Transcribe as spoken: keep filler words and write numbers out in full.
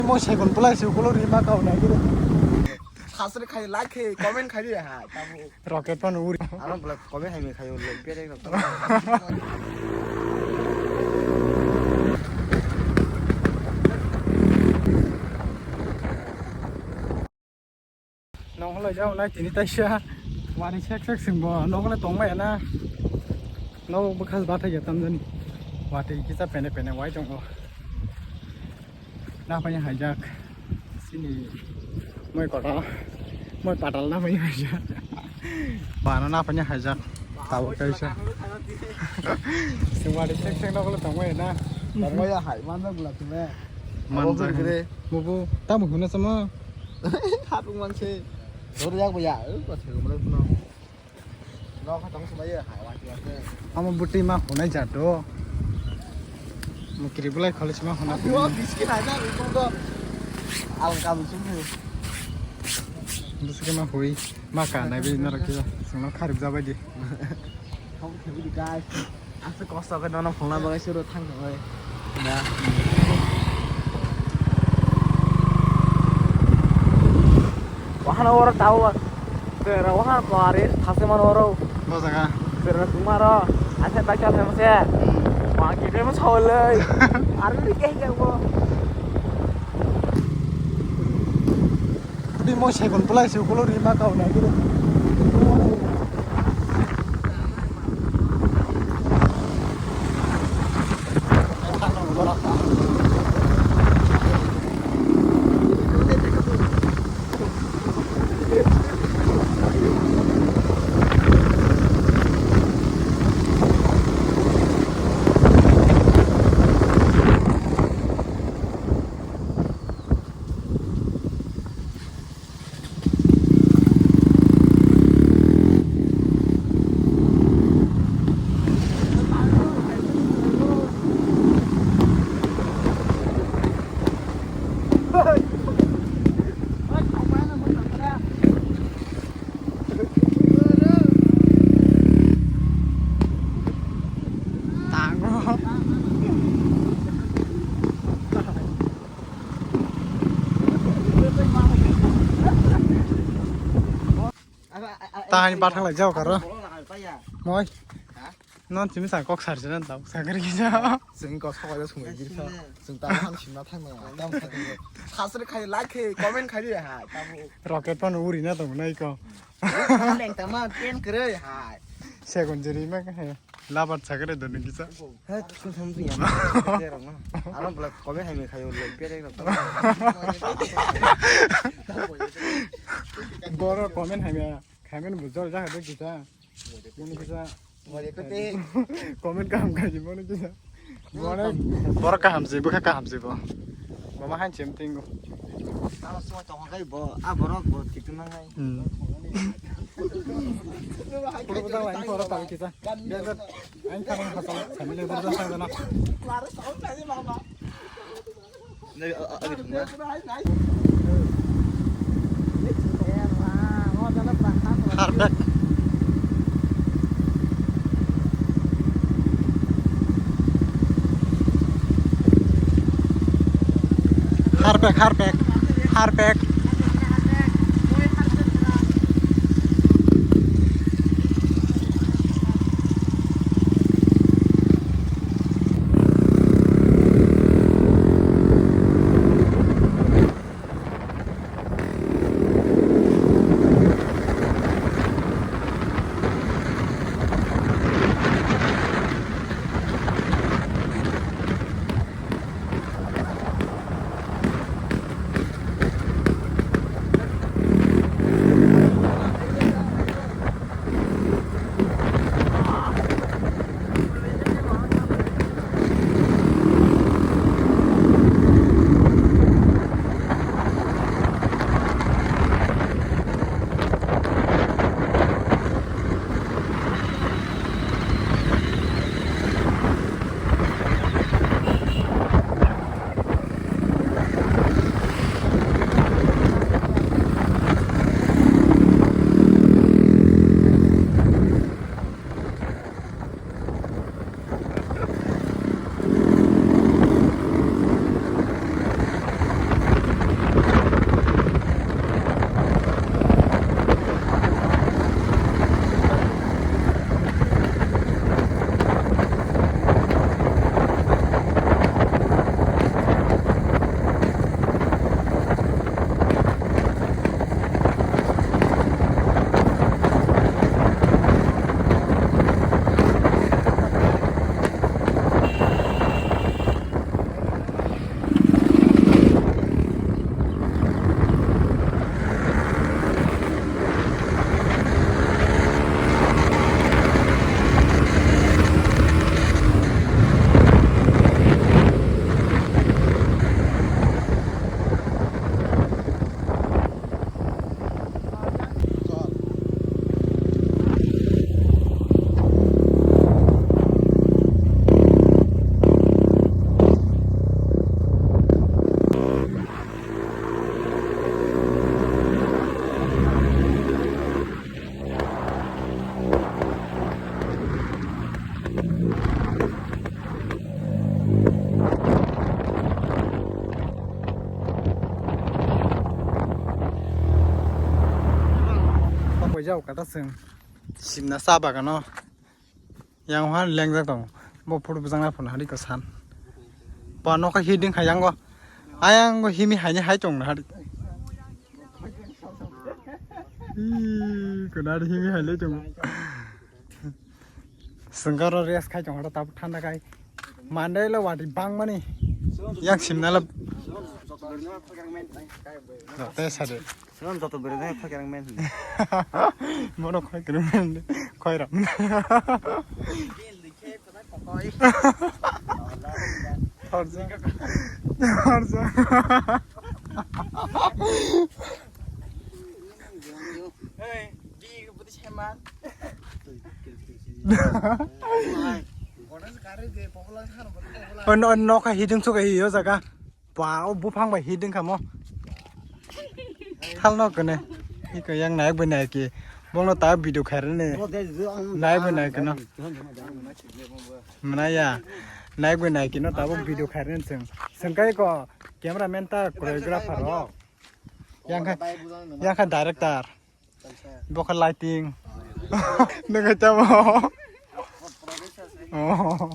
Mo second place ukulor rima kau na gire. Subscribe khai, like khai, comment khai di ha. Rocket pan uri. Aro bla comment hai me khai uri, bere rok. Nong lai jao nai tini taisa. Wari sek sek singbo nong le tong maya na. Nong bwkha bathai ya tamjani. Wati kisa pene pene wai tongo. Na phanya haijak. Sini moi kotor. Moi patal na phanya haijak. Bana na phanya haijak. Tabo kaisa. Sing wari sek sek nong le tong maya na. Tong maya hai manjak bla tume. Manjak. Abo gre gre. Mubu tamo huna sama. Hapung manse. Dor yak ba ya, eh, ba thegu male kuno. Nok ha tong sumai ya, hai, wati wati. Amo buti ma hunai jat do. Mukiri bulai kholi sima huna. Ayo, biscuit hai na, itu do. Alang kamu sumai. Biscuit ma hui, ma ka nai bi nara kila. Sungno kharib jabai di. Kamu thegu di, guys. Aswk kosto khe nono phunukna bagwi suru thang thangwi. Da. Wahano oro tabo ba. Tera wahano ko are thase man oro. Bo jaga. Tera tumaro. Ase ta kya phemse. Hmm. Wa ki phemse hole. Arni ke jabo. Di mo second place ukulor rima kau na gire. Tahani bathang lai jao karo. Moi. Non simi sa kok sar sina tau sagri kisa. Sing kok sokoi sungwi girsa. Sing ta ham simna thang na. Tam thang. Subscribe khai, like khai, comment khai di ha. Rocket pan uri na tong nai ko. Leng tama ten kre ha. Second jeri ma ka. Labar chakre doni kisa. He, kum sam tu ya. Aro bla kome hai me khayo le pere rok. Boro comment hai me khamen bujor ja hado kisa. Moni kisa. Mori kote. Comment kaham kaji moni kisa. Boro kaham si, bwkha kaham si bo. Mama han chem tingo. Tama suma tong kai bo, a borok bo titu nangai. Hmm. Puro bwtang lain puro tabi kisa. Biar biar. Ain tharang hasal, family puro jasa jana. Harpek. Harpek, harpek, harpek. Jao kata sing. Simna sa bagano. Yang han lengjak tong. Bo photo bujang na phone hari ko san. Ba nokha hiding kha yango. Ayang go himi haini hai tong na hari. Ih, ko na himi hai le tong. Sengkaro rest khai tong horo tabuk thanda khai. Mandai lo wati bangmani. Yang simna lo. Te sade. Sengkaro joto bere nai phakerang men. Mono khoi kerang men. Khoi ram. Thorja. Thorja. Ono nokha hidung suka hiyo jaga. Ba o buphang bai hidung kamo. Thal no kene. Iko yang naik bai naik ki. Bongno ta video khairene. Naik bai naik no. Mana ya. Naik bai naik no ta bo video khairene seng. Sengkai ko camera man ta choreographer ro. Yang kha, yang kha director. Bokha lighting. Nengka tamo. Oh.